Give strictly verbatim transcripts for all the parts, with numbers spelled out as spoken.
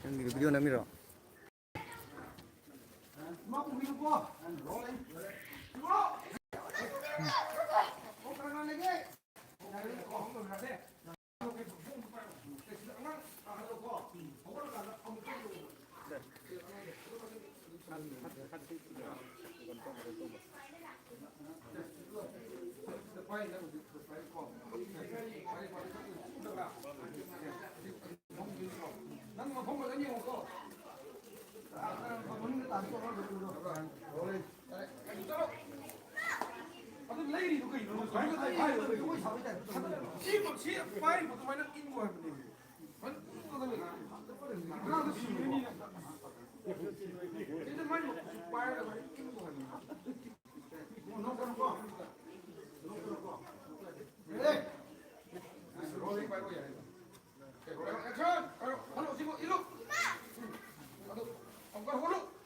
ꯅꯪꯒꯤꯗꯤ ꯚꯤꯗꯤꯑꯣ ꯅꯝꯃꯤꯔꯣ? ꯑꯗꯨ ꯂꯩꯔꯤꯗꯨ ꯀꯩꯅꯣ? ꯁꯨꯃꯥꯏꯅ ꯇꯧ ꯍꯥꯏꯔꯤꯗꯨ ꯀꯩꯅꯣ? ꯁꯤ, ꯁꯤ ꯄꯥꯏꯔꯤꯕ ꯑꯗꯨꯃꯥꯏꯅ ꯏꯟꯒꯣ ꯍꯥꯏꯕꯅꯦ꯫ ꯁꯨꯃꯥꯏꯅ ꯏꯟꯒꯗꯕꯅꯤ꯫ ꯉꯔꯥꯡꯗꯣ ꯁꯤꯔꯅꯤꯅ꯫ ꯁꯤꯗ ꯃꯥꯏ ꯃꯈꯨꯠꯁꯤ ꯄꯥꯏꯔꯒ ꯑꯗꯨꯃꯥꯏꯅ ꯏꯟꯒꯣ ꯍꯥꯏꯕꯅꯦ꯫ ꯅꯣꯛꯀꯅꯨꯀꯣ꯫ ꯅꯣꯛꯀꯅꯨꯀꯣ꯫ ꯔꯦꯗꯤ? ꯔꯣꯂꯤꯡ ꯄꯥꯏꯔꯣ ꯌꯥꯔꯦ꯫ ꯑꯦꯛꯁꯟ! ꯄꯥꯏꯔꯣ꯫ ꯍꯜꯂꯣ, ꯁꯤꯕꯨ ꯏꯜꯂꯨ꯫ ꯑꯗꯨ, ꯑꯃꯨꯛꯀ ꯍꯧꯒꯠꯂꯨ꯫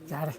ꯌꯥꯔꯦ꯫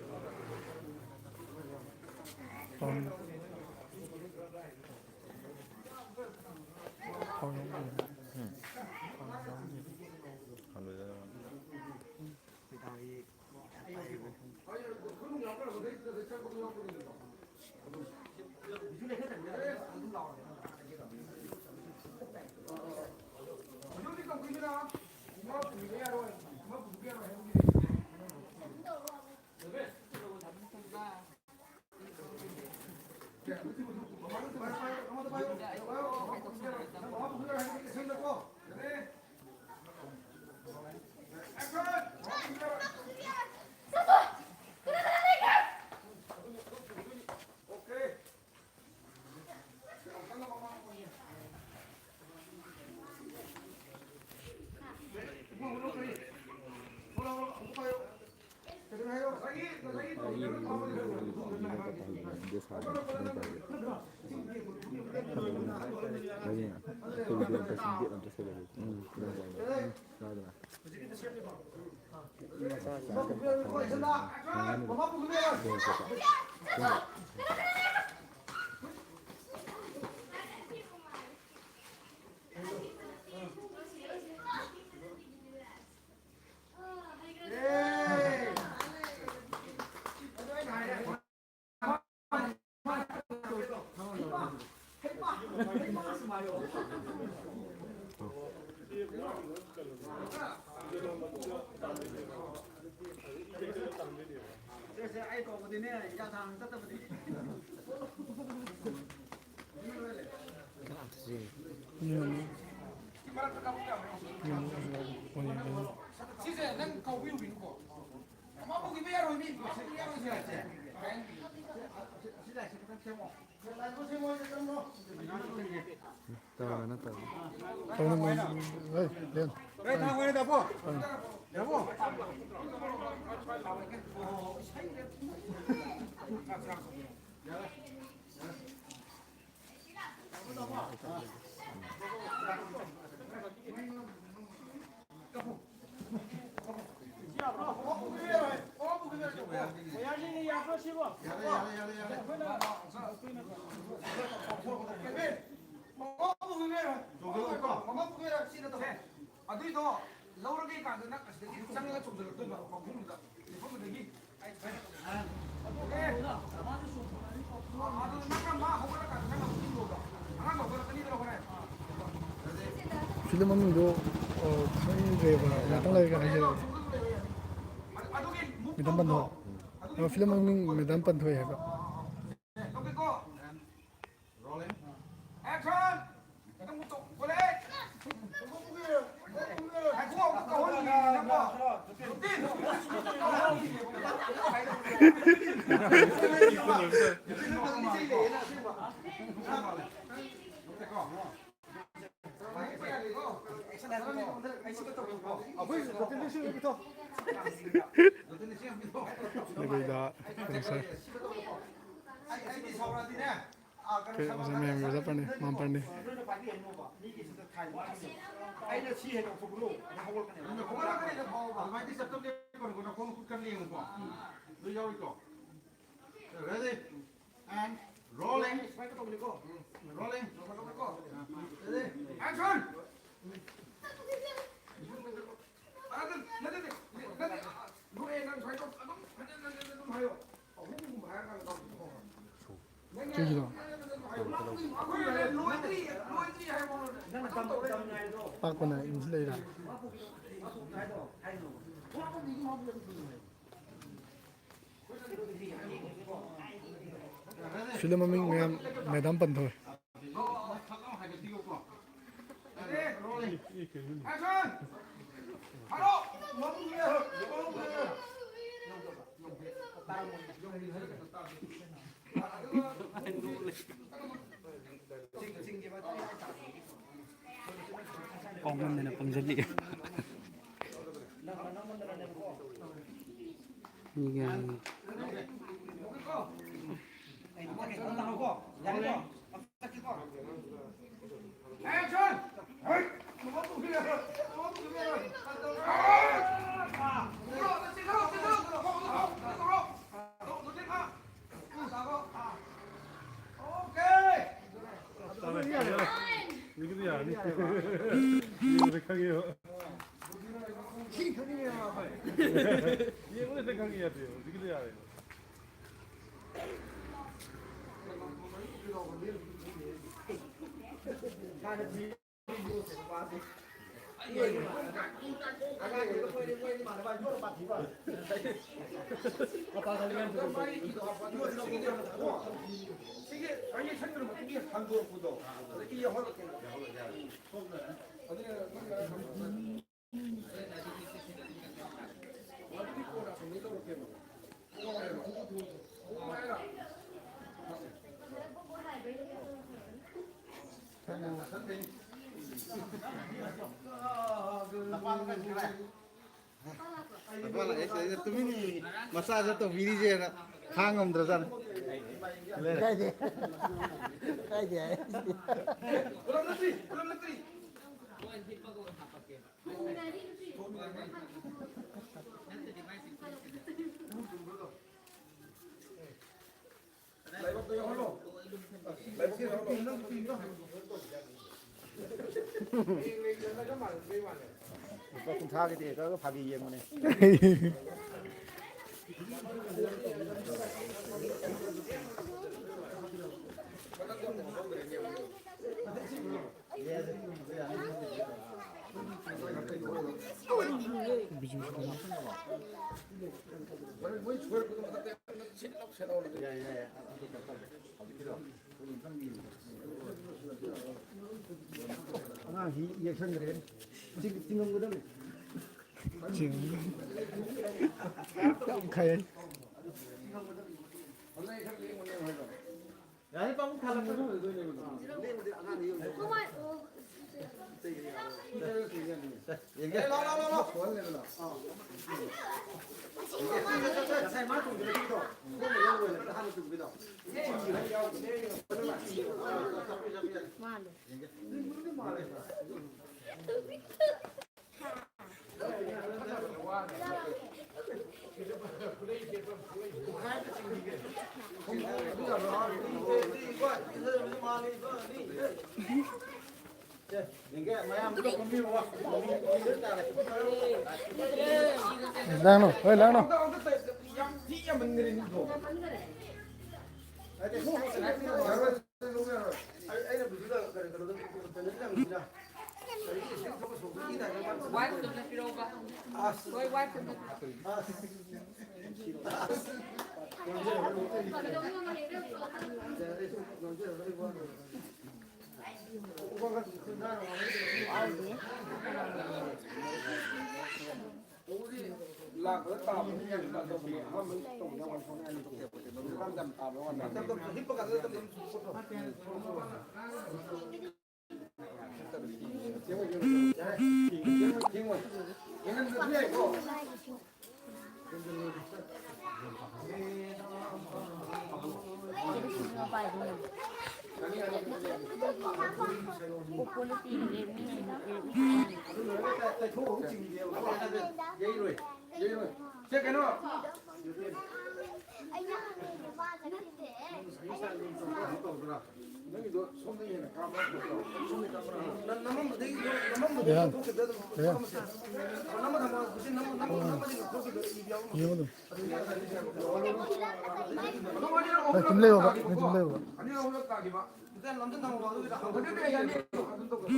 ꯁꯤꯁꯦ ꯅꯪ ꯀꯧꯕꯤꯔꯨꯒꯤꯅꯨꯀꯣ꯫ ꯃꯃꯥ ꯄꯨꯈꯤꯕ ꯌꯥꯔꯣꯏ ꯃꯤ꯫ ꯃꯃꯥ ꯄꯨꯈꯤꯕ ꯌꯥꯔꯣꯏ ꯁꯤ ꯂꯥꯏꯁꯦ꯫ ꯁꯤ ꯂꯥꯏꯁꯦ ꯈꯤꯇꯪ ꯁꯦꯝꯃꯣ꯫ ꯇꯧꯔꯣ, ꯅꯪ ꯇꯧꯔꯣ꯫ ꯇꯧꯔꯣ, ꯅꯪ, ꯍꯣꯏ, ꯂꯦꯟ꯫ ꯍꯣꯏ, ꯊꯥꯡ ꯑꯣꯏꯅ ꯗꯥꯕꯣ꯫ ꯗꯥꯕꯣ꯫ ꯑꯗꯨꯏꯗꯣ ꯂꯧꯔꯒꯦ ꯀꯥꯟꯗ ꯅꯪ ꯑꯁꯤꯗꯒꯤ ꯆꯪꯉꯒ ꯆꯣꯡꯁꯤꯜꯂꯛꯇꯣꯏꯕ ꯃꯈꯣꯡꯗꯨꯗ꯫ ꯂꯦꯞꯐꯝꯗꯨꯗꯒꯤ꯫ ꯐꯤꯂꯝ ꯃꯃꯤꯡꯗꯣ, ꯑ, ꯈꯪꯗ꯭ꯔꯦꯕ, ꯉꯥꯛꯇꯪ ꯂꯩꯔꯒ ꯍꯥꯏꯖꯔꯛꯑꯒꯦ꯫ ꯃꯦꯗꯥꯝ ꯄꯟꯊꯣꯏ꯫ ꯑ, ꯐꯤꯂꯝ ꯃꯃꯤꯡ ꯃꯦꯗꯥꯝ ꯄꯟꯊꯣꯏ ꯍꯥꯏꯕ꯫ ꯁꯤꯗ ꯁꯥꯔ꯫ ꯑꯩ, ꯑꯩꯗꯤ ꯁꯥꯎꯔꯛꯑꯗꯤꯅꯦ, ꯑꯥ, ꯀꯩꯅꯣ, ꯀꯩ, ꯁꯥꯎꯔꯛꯑꯗꯤ ꯑꯣꯖꯥ ꯃꯌꯥꯝꯒꯤ ꯑꯣꯖꯥ ꯄꯥꯔꯅꯤ, ꯃꯃꯥ ꯄꯥꯔꯅꯤ꯫ ꯅꯣꯏꯅ ꯄꯥꯏꯕꯤꯔꯅꯣꯕ, ꯃꯤꯒꯤꯁꯤꯗ ꯈꯥꯏꯕ꯫ ꯑꯩꯅ ꯁꯤ ꯍꯦꯟꯅ ꯍꯧꯒꯠꯂꯛꯀꯅꯦꯕ꯫ ꯍꯧꯒꯠꯂꯛꯀꯅꯦꯕ, ꯐꯥꯎꯕ꯫ ꯑꯗꯨꯃꯥꯏꯅ ꯆꯠꯇꯕꯅꯦ, ꯀꯩꯅꯣ, ꯅꯈꯣꯡ ꯈꯨꯠ ꯀꯟꯅ ꯌꯦꯡꯉꯨꯀꯣ꯫ ꯂꯣꯏ ꯌꯥꯎꯔꯤꯀꯣ? Ready? And rolling. ꯁꯨꯃꯥꯏꯅ ꯇꯧꯕꯅꯤꯀꯣ꯫ ꯎꯝ. Rolling. ꯁꯨꯃꯥꯏꯅ ꯇꯧꯕꯅꯤꯀꯣ꯫ Ready? Action! ꯑꯗꯨ, ꯅꯠꯇꯦ, ꯅꯠꯇꯦ, ꯅꯠꯇꯦ. ꯅꯣꯛꯑꯦ, ꯅꯪ ꯁꯨꯃꯥꯏꯅ ꯇꯧ-, ꯑꯗꯨꯝ ꯍꯟꯖꯤꯟ ꯍꯟꯖꯤꯟ ꯑꯗꯨꯝ ꯍꯥꯏꯌꯣ꯫ ꯑꯍꯨꯝꯒꯨꯝꯕ ꯍꯥꯏꯔꯀꯥꯟꯗ ꯇꯧ꯫ ꯅꯪ ꯁꯤꯒꯤꯗꯣ? ꯑꯩꯈꯣꯏ ꯂꯣꯏꯗ꯭ꯔꯤ, ꯂꯣꯏꯗ꯭ꯔꯤ ꯍꯥꯏꯕ ꯅꯪ ꯇꯝ-, ꯇꯝ ꯉꯥꯏꯗꯣ꯫ ꯄꯥꯛꯄꯅ ꯏꯟꯁꯤꯜꯂꯛꯏꯔꯥ? ꯃꯥꯕꯨ ꯍꯥꯏꯗꯣ, ꯍꯥꯏꯅꯣ꯫ ꯊꯣꯛꯂꯛꯄ ꯃꯤꯒꯤ ꯃꯥꯕꯨ ꯌꯥꯝ ꯊꯨꯅ ꯍꯥꯏꯌꯣ꯫ ꯐꯤꯂꯝ ꯃꯃꯤꯡ ꯃꯌꯥꯝ ꯃꯦꯗꯥꯝ ꯄꯟꯊꯧꯔꯦ꯫ ꯄꯥꯎ ꯉꯝꯗꯅ ꯄꯪꯖꯜꯂꯛꯑꯦ꯫ ꯃꯤꯒ ꯍꯧꯖꯤꯛꯀꯤꯗꯤ ꯌꯥꯔꯅꯤ꯫ ꯌꯦꯡꯕꯗ ꯈꯪꯉꯦꯕ꯫ ꯌꯦꯡꯕꯗ ꯈꯪꯉꯦ ꯌꯥꯗꯦꯕ꯫ ꯍꯧꯖꯤꯛꯀꯤꯗꯤ ꯌꯥꯔꯦꯕ꯫ ꯁꯤꯒꯤ transaction ꯃꯇꯨꯡꯒꯤ ꯍꯟꯗꯣꯔꯛꯄꯗꯣ, ꯑꯗꯒꯤ ꯌꯥꯎꯍꯜꯂꯛꯀꯦ꯫ ꯃꯄꯥ ꯂꯥꯛꯑꯦ, ꯁꯤꯗꯩꯗ ꯇꯨꯃꯤꯟ ꯃꯆꯥꯁꯦ ꯇꯧꯕꯤꯔꯤꯁꯦꯅ ꯈꯥꯡ ꯉꯝꯗ꯭ꯔꯖꯥꯠꯅꯤ꯫ ꯀꯥꯏꯗꯦ꯫ ꯀꯥꯏꯗꯦ ꯍꯥꯏ꯫ ꯂꯨꯄꯥ ꯀꯨꯟꯊ꯭ꯔꯥꯒꯤꯗꯤ ꯈꯔ ꯐꯥꯒꯤ ꯌꯦꯡꯕꯅꯦ꯫ ꯑꯉꯥꯡꯁꯤ ꯌꯦꯛꯁꯟꯈ꯭ꯔꯦ꯫ ꯆꯤꯡ-, ꯆꯤꯡꯉꯝꯒꯗꯕꯅꯤ꯫ ꯆꯤꯡ-, ꯌꯥꯝ ꯈꯥꯏ꯫ ꯌꯥꯔꯦ, ꯄꯥꯕꯨꯡ ꯊꯥꯜꯂꯛꯄꯗꯣ꯫ ꯌꯦꯡꯒꯦ꯫ ꯂꯥꯎ, ꯂꯥꯎ, ꯂꯥꯎ, ꯂꯥꯎ꯫ ꯉꯁꯥꯏ ꯃꯥ ꯆꯣꯡꯊꯔꯛꯈꯤꯕꯗꯣ, ꯈꯣꯡꯅ ꯌꯧꯔꯣꯏꯅ ꯍꯥꯟꯅ ꯆꯣꯡꯕꯤꯗꯣ꯫ ꯃꯥꯜꯂꯦ꯫ ꯌꯦꯡꯒꯦ꯫ ꯂꯥꯡꯅꯣ, ꯍꯣꯏ, ꯂꯥꯡꯅꯣ꯫ Wife ꯑꯝꯇ ꯄꯤꯔꯛꯎꯕ꯫ ꯍꯣꯏ, wife ꯑꯝꯇ꯫ ꯌꯩꯔꯣꯏ, ꯌꯩꯔꯣꯏ꯫ ꯁꯦ, ꯀꯩꯅꯣ? ꯀꯩꯅꯣ ꯇꯧꯗ꯭ꯔꯥ? ꯅꯪꯒꯤꯗꯣ ꯁꯣꯝꯗ ꯍꯦꯟꯅ ꯀꯥꯞꯄ ꯅꯠꯇ꯭ꯔꯣ? ꯁꯣꯝꯗ ꯀꯥꯞꯄ ꯅꯠꯇ꯭ꯔꯣ? ꯅꯪ ꯅꯝꯃꯝꯕꯗꯒꯤ ꯅꯝꯃꯝꯕꯗꯒꯤ ꯀꯩꯅꯣ? ꯂꯧꯊꯣꯛꯈꯤꯕꯗ ꯑꯗꯨꯝ ꯀꯩꯅꯣ? ꯀꯥꯞꯄꯁꯦ꯫ ꯅꯝꯃ ꯊꯝꯃꯣ꯫ ꯍꯧꯖꯤꯛ ꯅꯝꯃ, ꯅꯝꯃ, ꯅꯝꯃꯗꯤ ꯂꯧꯊꯣꯛꯈꯤꯕꯗ ꯏꯕ ꯌꯥꯎꯔꯝꯃꯣꯏ꯫ ꯌꯦꯡꯉꯣ ꯑꯗꯨꯝ꯫ ꯑꯗꯨꯝ ꯑꯅꯤꯔꯛ ꯍꯣꯏ, ꯑꯍꯨꯝꯂꯛ ꯑꯗꯨꯝ ꯂꯩꯌꯣꯕ, ꯇꯥꯈꯤꯕꯀꯣ꯫ ꯑꯗꯨꯝ ꯂꯩꯌꯣꯕ꯫ ꯑꯅꯤꯔꯛ ꯑꯍꯨꯝꯂꯛ ꯇꯥꯈꯤꯕ꯫ ꯅꯝꯖꯟ ꯅꯝꯃꯣ꯫ ꯑꯗꯨꯒꯤꯗ ꯍꯪꯒꯠꯀꯦ ꯌꯥꯅꯤ꯫ ꯑꯗꯨꯝ ꯇꯧꯕ꯫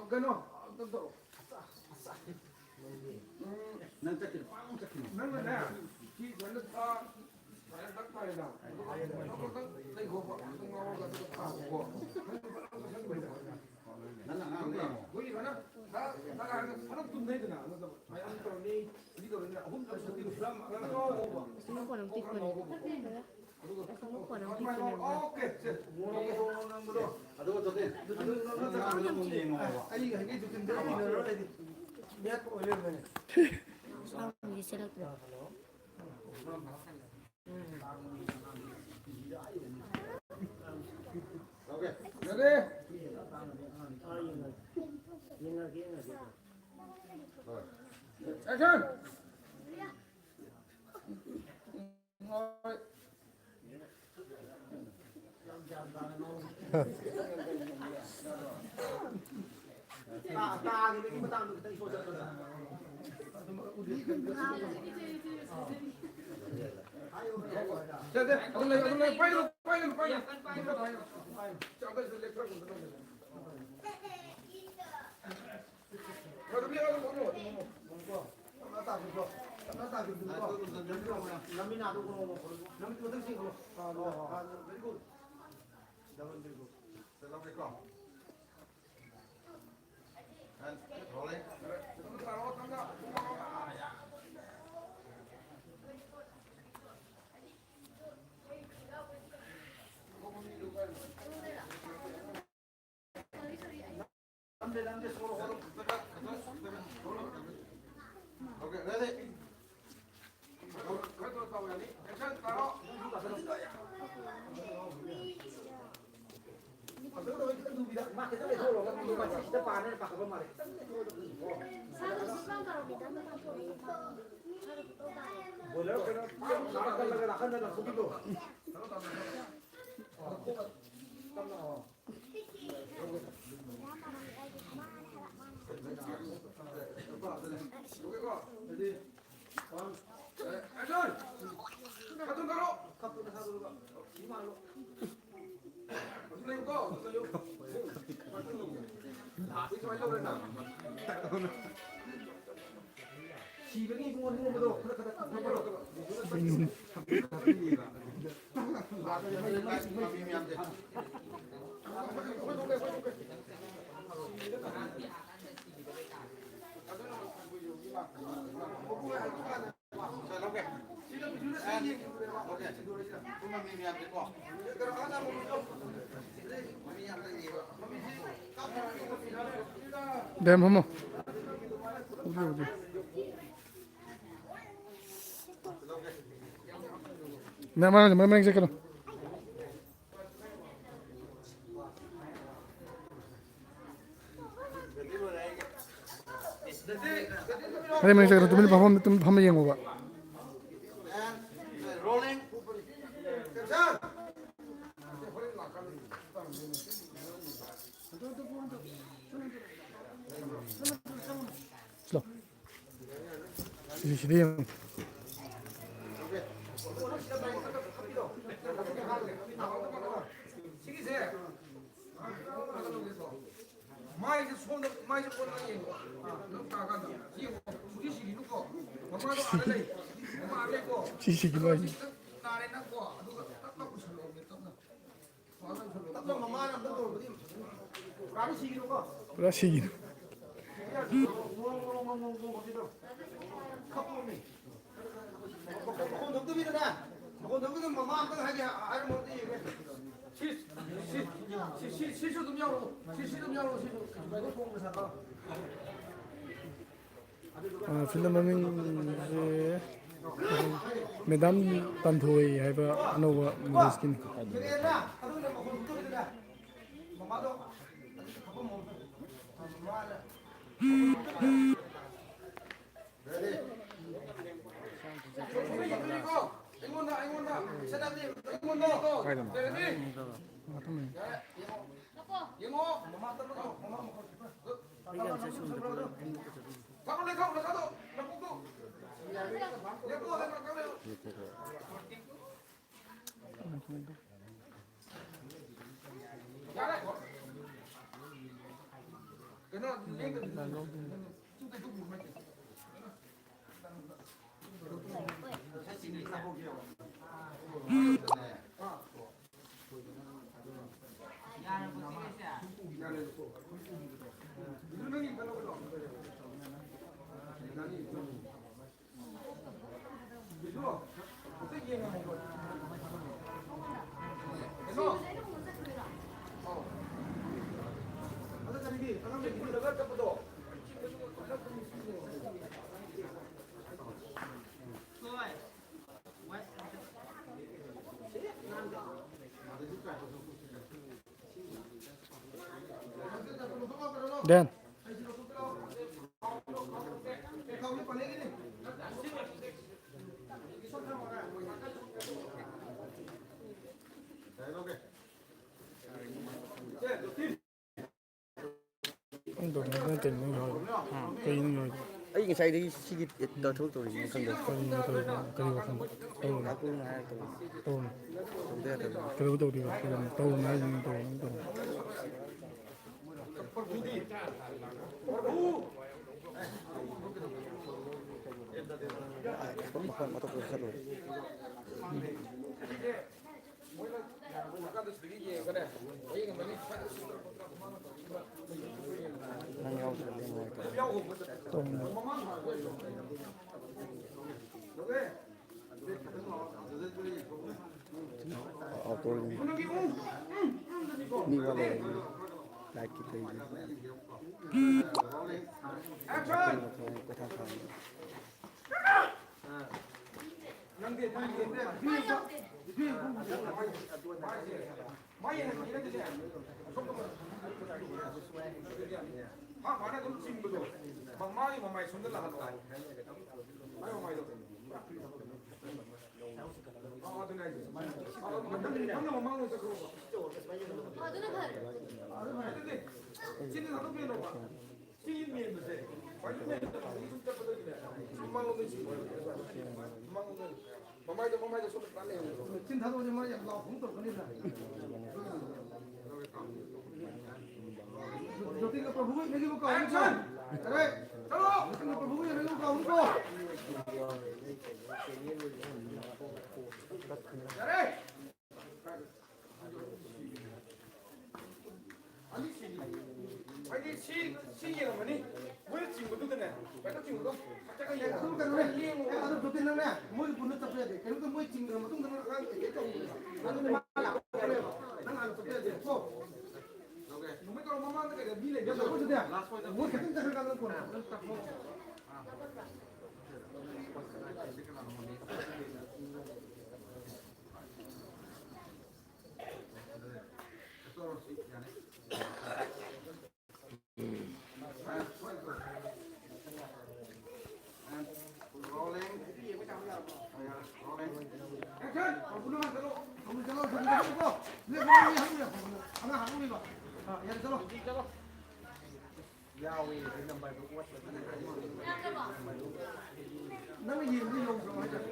ꯀꯩꯅꯣ, ꯑꯝꯇ ꯇꯧꯔꯣ꯫ ꯎꯝ, ꯅꯪ ꯆꯠꯈꯤꯅꯨ, ꯄꯥꯛ ꯂꯥꯎ ꯆꯠꯈꯤꯅꯨ꯫ ꯅꯪꯅꯅꯦ, ꯁꯤ ꯁꯨꯃꯥꯏꯅ ꯇꯥ-, ꯁꯨꯃꯥꯏꯅ ꯇꯛ ꯇꯥꯔꯦꯗꯅ꯫ ꯑꯗꯨꯒ ꯇꯛ ꯇꯛ ꯂꯩꯈꯣꯕ꯫ ꯑꯗꯨ ꯉꯥꯎꯔꯒ ꯑꯗꯨꯒ ꯊꯥꯎꯀꯣ꯫ ꯅꯪ ꯐꯖꯅ ꯆꯠꯈꯤꯅꯨ꯫ ꯅꯪ ꯑꯉꯥꯡ ꯂꯩꯔꯝꯃꯣ꯫ ꯑꯩꯈꯣꯏꯒꯤ ꯁꯨꯃꯥꯏꯅ ꯇꯛ ꯇꯛ ꯍꯥꯏꯔꯒ ꯐꯠ ꯇꯨꯝꯅꯩꯗꯅ꯫ ꯑꯗꯨ ꯇꯧꯕ꯫ ꯁꯨꯃꯥꯏꯅ ꯑꯃ ꯇꯧꯔꯅꯤ, ꯑꯅꯤ ꯇꯧꯔꯅꯤ, ꯑꯍꯨꯝ ꯇꯧꯔꯅꯤ, ꯁꯨꯃꯥꯏꯅ ꯇꯧꯕ꯫ ꯁꯤ ꯃꯈꯣꯟ ꯑꯃ ꯄꯤꯛꯄꯅꯦ꯫ ꯑꯗꯨꯒ ꯃꯈꯣꯟ ꯑꯃ ꯄꯤꯛꯄꯅꯦ꯫ ꯑꯣꯀꯦ, ꯁꯦ꯫ ꯑꯗꯨꯒ ꯆꯠꯂꯦ꯫ ꯑꯗꯨ ꯅꯪ ꯌꯥꯝ ꯆꯤꯛꯑꯦ꯫ ꯌꯦꯡꯉꯣꯕ꯫ ꯑꯩ ꯍꯥꯏꯅꯩꯗꯨ ꯀꯩꯝꯇ ꯏꯟꯅꯔꯣꯏ ꯑꯩꯗꯤ꯫ ꯃꯌꯥꯠꯄ ꯑꯣꯏ ꯂꯩꯔꯝꯃꯦꯅꯦ꯫ ꯁꯥꯎꯟꯁꯦ ꯁꯦꯂꯛꯇ꯭ꯔꯦ꯫ ꯑꯣꯀꯦ꯫ ꯔꯦꯗꯤ? ꯑꯦꯛꯁꯟ! ꯁꯦ, ꯁꯦ, ꯑꯗꯨꯝ ꯂꯩꯌꯨ, ꯑꯗꯨꯝ ꯂꯩꯌꯨ, ꯄꯥꯏꯒꯅꯨ꯫ Okay, ready? Action, ꯇꯧꯔꯣ꯫ ꯁꯤꯕꯒꯤ ꯏꯕꯨꯡꯉꯣ ꯅꯣꯡꯃꯗꯣ ꯈꯔ ꯈꯔ ꯀꯞꯊꯣꯛꯄꯗꯣ꯫ ꯗꯦꯝ ꯍꯣꯃꯣ꯫ ꯎꯗꯤ ꯎꯗꯤ꯫ ꯃꯌꯥꯝ ꯃꯌꯥꯝ ꯃꯌꯥꯝ ꯃꯌꯥꯝ ꯆꯠꯀꯅꯨ꯫ ꯑꯗꯩ ꯃꯌꯥꯝ ꯆꯠꯀꯅꯨ꯫ ꯇꯨꯃꯤꯟꯅ ꯐꯝꯐꯝ ꯇꯨꯃꯤꯟ ꯐꯝꯃ ꯌꯦꯡꯉꯣꯕ꯫ ꯁꯤꯗ ꯌꯦꯡꯉꯨ꯫ ꯁꯤ ꯁꯤꯒꯤꯅꯣ ꯍꯥꯏꯁꯦ꯫ ꯄꯨꯔꯥ ꯁꯤꯒꯤꯅꯣ꯫ ꯃꯈꯣꯟ ꯊꯣꯛꯇꯕꯤꯗꯅꯦ, ꯃꯈꯣꯟ ꯊꯣꯛꯇꯕꯤꯗ ꯃꯃꯥ ꯑꯝꯇꯪ ꯍꯥꯏꯒꯦ, ꯍꯥꯏꯔꯝꯃꯣ ꯑꯝꯇ ꯌꯦꯡꯒꯦ꯫ ꯁꯤ, ꯁꯤ, ꯁꯤ, ꯁꯤ, ꯁꯤꯁꯨ ꯑꯗꯨꯝ ꯌꯥꯎꯔꯛꯑꯣ꯫ ꯁꯤ, ꯁꯤ ꯑꯗꯨꯝ ꯌꯥꯎꯔꯛꯑꯣ, ꯁꯤꯁꯨ꯫ ꯁꯨꯃꯥꯏꯅ ꯊꯣꯡ ꯃꯁꯥ ꯇꯥꯔꯣ꯫ ꯑ, ꯐꯤꯂꯝ ꯃꯃꯤꯡꯁꯦ ꯃꯦꯗꯥꯝ ꯇꯥꯟꯊꯣꯏ ꯍꯥꯏꯕ ꯑꯅꯧꯕ ꯃꯨꯚꯤꯁꯀꯤꯅꯤ꯫ ꯃꯃꯥꯗꯣ ꯃꯃꯥꯅ ꯗꯦꯟ꯫ ꯀꯩꯅꯣ ꯅꯪ ꯇꯧꯔꯤꯗꯣ? ꯀꯩꯅꯣ ꯅꯪ ꯇꯧꯔꯤꯗꯣ? ꯀꯩꯅꯣ ꯅꯪ ꯇꯧꯔꯤꯗꯣ? ꯑꯩ ꯉꯁꯥꯏꯗꯒꯤ ꯁꯤꯒꯤ ꯇꯧꯊꯣꯛ ꯇꯧꯔꯤꯁꯤꯅ ꯈꯪꯗꯦ꯫ ꯀꯔꯤꯅꯣ ꯇꯧꯔꯤꯗꯣ? ꯀꯔꯤ ꯋꯥꯈꯜ? ꯇꯧꯔꯨꯅꯨ꯫ ꯇꯧꯔꯨꯅꯨ꯫ ꯇꯧꯗ ꯌꯥꯗꯕꯅꯤ꯫ ꯀꯩꯗꯧꯕ ꯇꯧꯗꯣꯏꯕ? ꯇꯧꯔꯨꯅꯨ꯫ ꯇꯧꯔꯨꯅꯨ ꯍꯥꯏꯁꯤꯅ ꯇꯧꯔꯨꯅꯨ, ꯇꯧꯔꯨꯅꯨ꯫ ꯃꯐꯝ ꯑꯇꯣꯞꯄꯗ ꯆꯠꯂꯨꯔꯦ꯫ ꯅꯪ ꯌꯥꯎꯗ꯭ꯔꯗꯤ ꯅꯨꯡꯉꯥꯏꯇꯕ꯫ ꯑꯥꯎꯠꯗꯣꯔꯒꯤ ꯃꯤ ꯋꯥꯠꯂꯦ꯫ ꯂꯥꯏꯠꯀꯤ ꯀꯩꯒꯤ꯫ ꯃꯈꯜ ꯃꯈꯜ ꯀꯣꯏꯊꯥ ꯊꯥꯕ꯫ ꯃꯥꯒꯤ ꯃꯃꯥꯏ ꯁꯣꯝꯗ ꯂꯥꯛꯍꯜꯂꯣ꯫ ꯃꯥꯏ ꯃꯃꯥꯏꯗꯣ꯫ ꯑꯥ, ꯑꯗꯨꯅꯦ ꯍꯥꯏꯁꯦ꯫ ꯑꯥ, ꯑꯗꯨ ꯅꯪ, ꯅꯪꯅ ꯃꯃꯥꯡ ꯑꯣꯏꯅ ꯆꯠꯈ꯭ꯔꯣꯕ꯫ ꯑꯗꯨꯅ ꯐꯔꯦ꯫ ꯑꯗꯨꯅꯦ꯫ ꯁꯤꯅ ꯊꯥꯗꯣꯛꯄꯤꯔꯣꯕ꯫ ꯁꯤꯒꯤ ꯃꯦꯟꯕꯁꯦ꯫ ꯈ꯭ꯋꯥꯏꯗꯒꯤ ꯃꯦꯟꯕꯁꯦ ꯁꯨꯝ ꯆꯠꯄꯗꯒꯤꯅꯦ꯫ ꯁꯨꯝ ꯃꯥꯡꯂꯣꯝꯗ ꯁꯤꯡꯕ꯫ ꯃꯥꯡꯂꯣꯝꯗ꯫ ꯃꯃꯥꯏꯗꯣ, ꯃꯃꯥꯏꯗꯣ ꯁꯣꯝꯗ ꯄꯨꯔꯥ ꯂꯩꯍꯜꯂꯣ꯫ ꯆꯤꯟ ꯊꯥꯗꯣꯛꯑꯗꯤ ꯃꯥ ꯌꯥꯝ ꯂꯥꯎ ꯈꯣꯡ ꯇꯧꯔꯛꯀꯅꯤꯗꯅ꯫ ꯖꯣꯇꯤꯟꯒ ꯄ꯭ꯔꯚꯨꯒ ꯏꯟꯅꯈꯤꯕ ꯀꯥꯎꯅꯤꯀꯣ꯫ ꯌꯥꯔꯦ꯫ ꯆꯠꯂꯣ꯫ ꯖꯣꯇꯤꯟꯒ ꯄ꯭ꯔꯚꯨꯒ ꯏꯟꯅꯈꯤꯕ ꯀꯥꯎꯅꯤꯀꯣ꯫ ꯌꯥꯔꯦ꯫ ꯑꯅꯤ ꯁꯤꯅꯤ꯫ ꯍꯥꯏꯗꯤ ꯁꯤ, ꯁꯤ ꯌꯦꯡꯉꯝꯃꯅꯤ꯫ ꯃꯣꯏꯅ ꯆꯤꯡꯕꯗꯨꯗꯅꯦ, ꯀꯩꯅꯣ ꯆꯤꯡꯕꯗꯣ, ꯆꯠꯀ ꯌꯦꯡꯉꯣ꯫ ꯑꯗꯨꯝ ꯀꯩꯅꯣꯅꯦ꯫ ꯂꯦꯡꯉꯣ꯫ ꯑꯗꯨ ꯖꯣꯇꯤꯟ ꯅꯪꯅꯦ, ꯃꯣꯏꯒꯤ ꯄꯨꯟꯅ ꯆꯠꯄ ꯌꯥꯗꯦ꯫ ꯀꯩꯅꯣꯝꯇ ꯃꯣꯏ ꯆꯤꯡꯈ꯭ꯔ ꯃꯇꯨꯡꯗ ꯅꯪ ꯑꯉꯥꯡ ꯑꯦꯇꯦꯛ ꯇꯧꯕꯅꯦ꯫ ꯑꯗꯨ ꯃꯥ ꯂꯥꯛꯄꯅꯦꯕ꯫ ꯅꯪ ꯍꯥꯟꯅ ꯆꯠꯄ ꯌꯥꯗꯦ꯫ ꯀꯣ? ꯅꯨꯃꯤꯠ ꯇꯔꯥ ꯃꯃꯥꯡꯗ ꯀꯩꯗ ꯃꯤ ꯂꯩꯕ ꯌꯥꯗꯕ ꯑꯗꯨꯗꯤ ꯃꯣꯏ ꯈꯤꯇꯪ ꯆꯠꯈ꯭ꯔꯀꯥꯟꯗ ꯀꯣꯟꯅ꯫ ꯅꯪꯅ ꯌꯦꯡꯕꯗ ꯌꯧꯈ꯭ꯔꯕ ꯍꯥꯏꯇꯥꯔꯦ꯫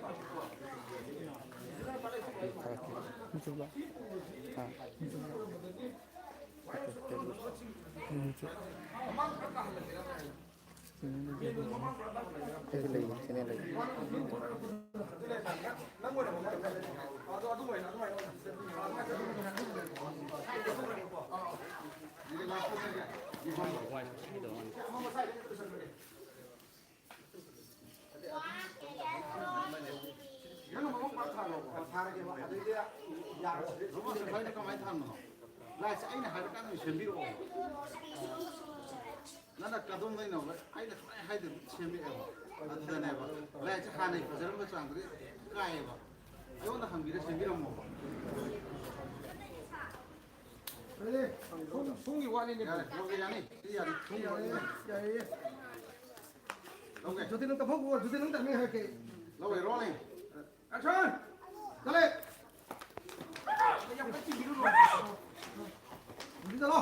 ꯑꯩꯁꯨ ꯂꯩꯌꯦ, ꯆꯦꯅꯦꯜ ꯂꯩꯌꯦ꯫ ꯅꯪꯅ ꯃꯃꯥ ꯃꯄꯥ ꯊꯥꯔꯣ꯫ ꯊꯥꯔꯒꯦꯕ꯫ ꯑꯗꯩꯗꯤ ꯌꯥꯔꯣꯏ꯫ ꯅꯣꯏꯅ ꯀꯃꯥꯏꯅ ꯊꯥꯕꯅꯣ? ꯂꯥꯏꯁꯦ ꯑꯩꯅ ꯍꯥꯏꯔꯀꯥꯟꯗ ꯑꯣꯏꯅ ꯁꯦꯝꯕꯤꯔꯛꯑꯣ꯫ ꯅꯪꯅ ꯀꯗꯣꯝꯗꯩꯅꯣ? ꯑꯩꯅ ꯁꯨꯃꯥꯏꯅ ꯍꯥꯏꯗꯕꯤ ꯁꯦꯝꯃꯛꯑꯦꯕ꯫ ꯑꯗꯨꯗꯅꯦꯕ ꯂꯥꯏꯁꯦ ꯍꯥꯟꯅꯩ ꯐꯖꯔꯝꯕ ꯆꯥꯡꯗꯨꯗꯤ ꯀꯥꯏꯌꯦꯕ꯫ ꯑꯩꯉꯣꯟꯗ ꯍꯪꯕꯤꯔ ꯁꯦꯝꯕꯤꯔꯝꯃꯣꯕ꯫ ꯁꯣꯝ-, ꯁꯣꯝꯒꯤ ꯋꯥꯅꯤꯅꯦ꯫ ꯌꯥꯔꯦ, ꯂꯧꯒꯦ ꯌꯥꯅꯤ꯫ ꯁꯤ ꯌꯥꯅꯤ꯫ ꯁꯣꯝꯒꯤ ꯋꯥꯅꯤ꯫ ꯌꯥꯏꯌꯦ, ꯌꯥꯏꯌꯦ꯫ ꯂꯧꯒꯦ꯫ ꯑꯗꯨꯗꯤ ꯅꯪ ꯇꯝꯍꯧꯈꯣ, ꯑꯗꯨꯗꯤ ꯅꯪ ꯇꯝꯃꯦ ꯍꯥꯏꯔꯛꯀꯦ꯫ ꯂꯧꯒꯦ, rolling꯫ Action! ꯆꯠꯂꯦ! ꯌꯥꯝ ꯀꯟꯅ ꯆꯤꯡꯕꯤꯔꯨꯅꯨ꯫ ꯍꯧꯖꯤꯛ ꯆꯠꯂꯣ꯫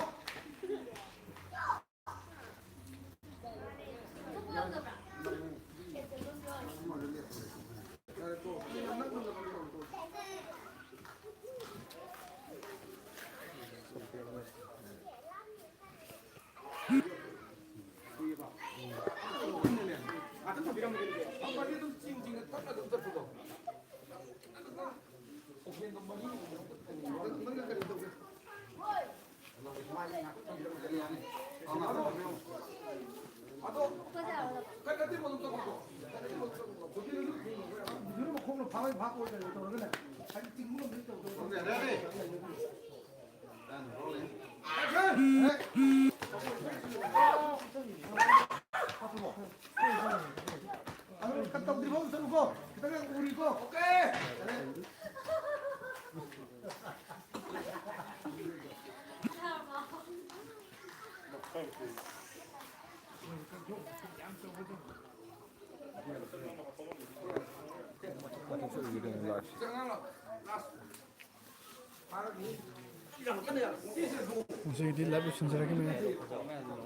ꯑꯗꯨ ꯀꯠ ꯇꯧꯗ꯭ꯔꯤꯐꯥꯎ ꯆꯠꯂꯨꯀꯣ꯫ ꯈꯤꯇꯪ ꯎꯔꯤꯀꯣ꯫ Okay꯫ ꯉꯁꯤꯒꯤꯗꯤ live ꯂꯣꯏꯁꯤꯟꯖꯔꯒꯦ, ꯃꯌꯥꯝ꯫